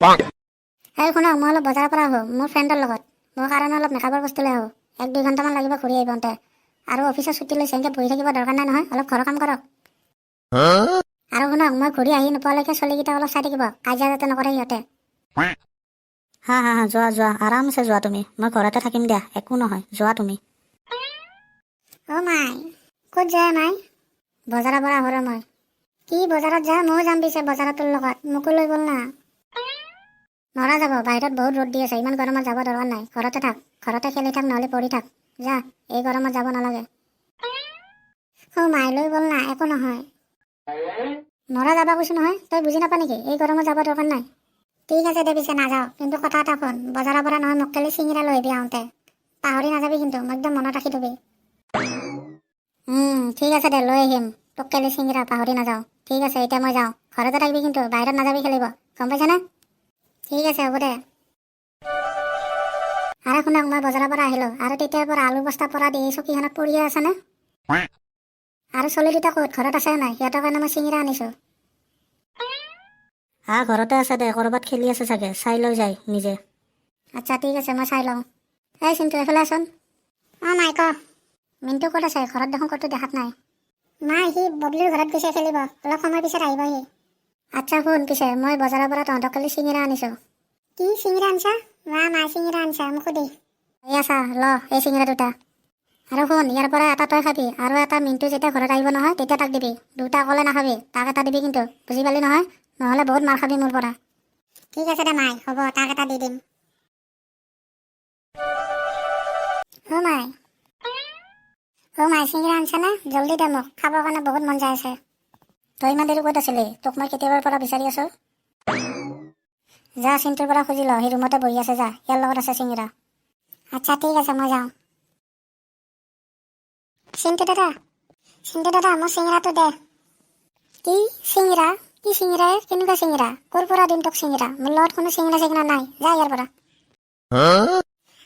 এই শুনক, মই অলপ বজাৰৰ পৰা আহোঁ মোৰ ফ্ৰেণ্ডৰ লগত। মোৰ কাৰণে অলপ মেকআপৰ বস্তু লৈ আহোঁ। 1-2 ঘণ্টামান লাগিব ঘূৰি আহিবতে। আৰু অফিচৰ ছুটি লৈছে, এনেকৈ বহি থাকিব দৰকাৰ নাই নহয়, অলপ ঘৰৰ কাম কৰক। আৰু শুনক, মই ঘূৰি আহি নোপোৱালৈকে চলিকেইটা অলপ চাই থাকিব, কাজিয়া যাতে নকৰে সিহঁতে। হা হা হা, যোৱা যোৱা, আৰামছে যোৱা তুমি। মই ঘৰতে থাকিম দিয়া, একো নহয়, যোৱা তুমি। অ' মাই, ক'ত যায় মাই? বজাৰৰ পৰা আহোঁ ৰ মই। কি বজাৰত যা? ময়ো যাম পিছে বজাৰত তোৰ লগত, মোকো লৈ ব'ল না। নৰা যাব, বাহিৰত বহুত ৰ'দ দি আছে, ইমান গৰমত যাব দৰকাৰ নাই। ঘৰতে থাক, ঘৰতে খেলি থাক, নহ'লে পঢ়ি থাক। যা, এই গৰমত যাব নালাগে। অ' মাই, লৈ ব'ল না, একো নহয়। নৰা যাবা কৈছো নহয়, তই বুজি নাপা নেকি? এই গৰমত যাব দৰকাৰ নাই। ঠিক আছে দে পিছে, নাযাওঁ। কিন্তু কথা এটা শুন, বজাৰৰ পৰা নহয় মোক কালি চিঙিৰা লৈ আহিবি আহোঁতে, পাহৰি নাযাবি কিন্তু, মোক একদম মনত ৰাখি থবি। ঠিক আছে দে, লৈ আহিম তোক কালি চিঙিৰা, পাহৰি নাযাওঁ। ঠিক আছে, এতিয়া মই যাওঁ। ঘৰতে থাকিবি কিন্তু, বাহিৰত নাযাবি খেলিব, গম পাইছানে? ঠিক আছে, হ'ব দে। আৰে শুনক, মই বজাৰৰ পৰা আহিলোঁ আৰু তেতিয়াৰ পৰা আলু বস্তা পৰা দি এই চকীখনত পৰিয়ে আছেনে? আৰু চলি দুটা ক'ত? ঘৰত আছে নাই? সিহঁতৰ কাৰণে মই চিঙিৰা আনিছোঁ। হা, ঘৰতে আছে দে, ক'ৰবাত খেলি আছে চাগে, চাই লৈ যায় নিজে। আচ্ছা, ঠিক আছে, মই চাই লওঁ। এই চিন্তু, এইফালে আচোন। অঁ মাই, ক। মিণ্টু ক'ত আছে? ঘৰত দেখোন ক'তো দেখাত নাই। মা, সি ববলিৰ ঘৰত গৈছে খেলিব, অলপ সময় পিছত আহিব সি। আচ্ছা শুন পিছে, মই বজাৰৰ পৰা তহঁতক কালি চিঙিৰা আনিছোঁ। কি চিঙিৰা আনিছা? মা মা, চিঙিৰা আনিছা? মোকো দে। এয়া চা, ল এই চিঙিৰা দুটা। আৰু শুন, ইয়াৰ পৰা এটা তই খাবি আৰু এটা মিণ্টু যেতিয়া ঘৰত আহিব নহয়, তেতিয়া তাক দিবি। দুটা অকলে নাখাবি, তাক এটা দিবি কিন্তু, বুজি পালি নহয়? নহ'লে বহুত মাৰ খাবি মোৰ পৰা। ঠিক আছে দে মাই, হ'ব, তাক এটা দি দিম। অ' মাই, অ' মাই, চিঙিৰা আনিছানে? জল্দি দে মোক, খাবৰ কাৰণে বহুত মন যাই আছে। তই ইমান দেৰি ক'ত আছিলি? তোক মই কেতিয়াবাৰ পৰা বিচাৰি আছোঁ। যা, চিন্তুৰ পৰা খুজি ল, সি ৰুমতে বহি আছে, যা, ইয়াৰ লগত আছে চিঙিৰা। আচ্ছা, ঠিক আছে, মই যাওঁ। চিন্তু দাদা, চিন্তু দাদা, মোৰ চিঙিৰাটো দে। কি চিঙিৰা? কি চিঙিৰা? কেনেকুৱা চিঙিৰা? ক'ৰ পৰা দিম তোক চিঙিৰা? মোৰ লগত কোনো চিঙিৰা চিঙিৰা নাই, যা ইয়াৰ পৰা।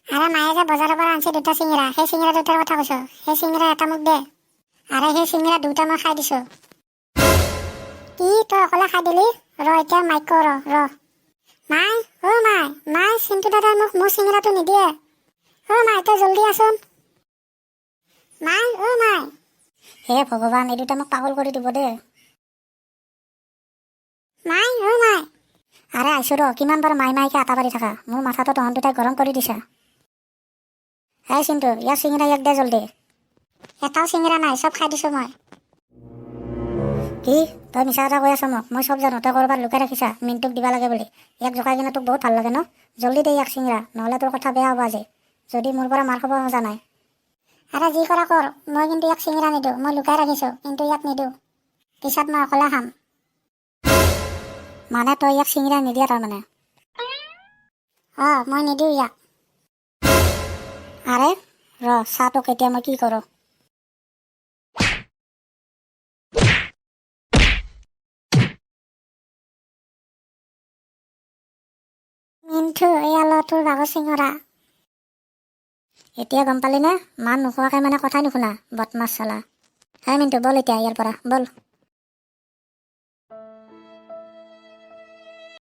আৰে, মায়ে যে বজাৰৰ পৰা আনিছে দুটা চিঙিৰা, সেই চিঙিৰা দুটাৰ কথা কৈছোঁ। সেই চিঙিৰা এটা মোক দে। আৰে, সেই চিঙিৰা দুটা মই খাই দিছোঁ। কি, তই অকলে খাই দিলি? ৰ এতিয়া মাইক কওঁ, ৰ ৰ। মাই, অ' মাই, মাই, চিন্তু দাদাই মোক মোৰ চিঙিৰাটো নিদিয়ে। অ' মাই, তই জল্দি আচোন। মাই, অ' মাই। হে ভগৱান, এই দুটা মোক পাগল কৰি দিব দেই। মাই, অ' মাই। আৰে আহিছোঁ ৰ, কিমান বাৰ মাই মাইকে আটা পাৰি থাকা? মোৰ মাথাটো তহঁত দুটাই গৰম কৰি দিছা। এই চিন্তু, ইয়াৰ চিঙিৰা ইয়াক দে জল্দি। এটাও চিঙিৰা নাই, চব খাই দিছোঁ মই। কি, তই মিছা কথা কৈ আছ মোক? মই চব জানো, তই ক'ৰবাত লুকাই ৰাখিছা মিণ্টুক দিবা লাগে বুলি। ইয়াক জোকাই কিনে তোক বহুত ভাল লাগে ন? জল্দি দে ইয়াক চিঙিৰা, নহ'লে তোৰ কথা বেয়া হ'ব আজি। যদি মোৰ পৰা মাৰ খাব খোজা নাই। আৰে, যি কৰা কৰ, মই কিন্তু ইয়াক চিঙিৰা নিদিওঁ। মই লুকাই ৰাখিছোঁ, কিন্তু ইয়াক নিদিওঁ। পিছত মই অকলে খাম। মানে তই ইয়াক চিঙিৰা নিদিয়া তাৰমানে? অঁ, মই নিদিওঁ ইয়াক। আৰে ৰ, চা তোক এতিয়া মই কি কৰোঁ। মিণ্টু, এয়া ল তোৰ ভাগৰ চিঙৰা। এতিয়া গম পালিনে? মাৰ নোখোৱাকৈ মানে কথাই নুশুনা, বদমাছ চালা। হে মিণ্টু, ব'ল এতিয়া ইয়াৰ পৰা, ব'ল।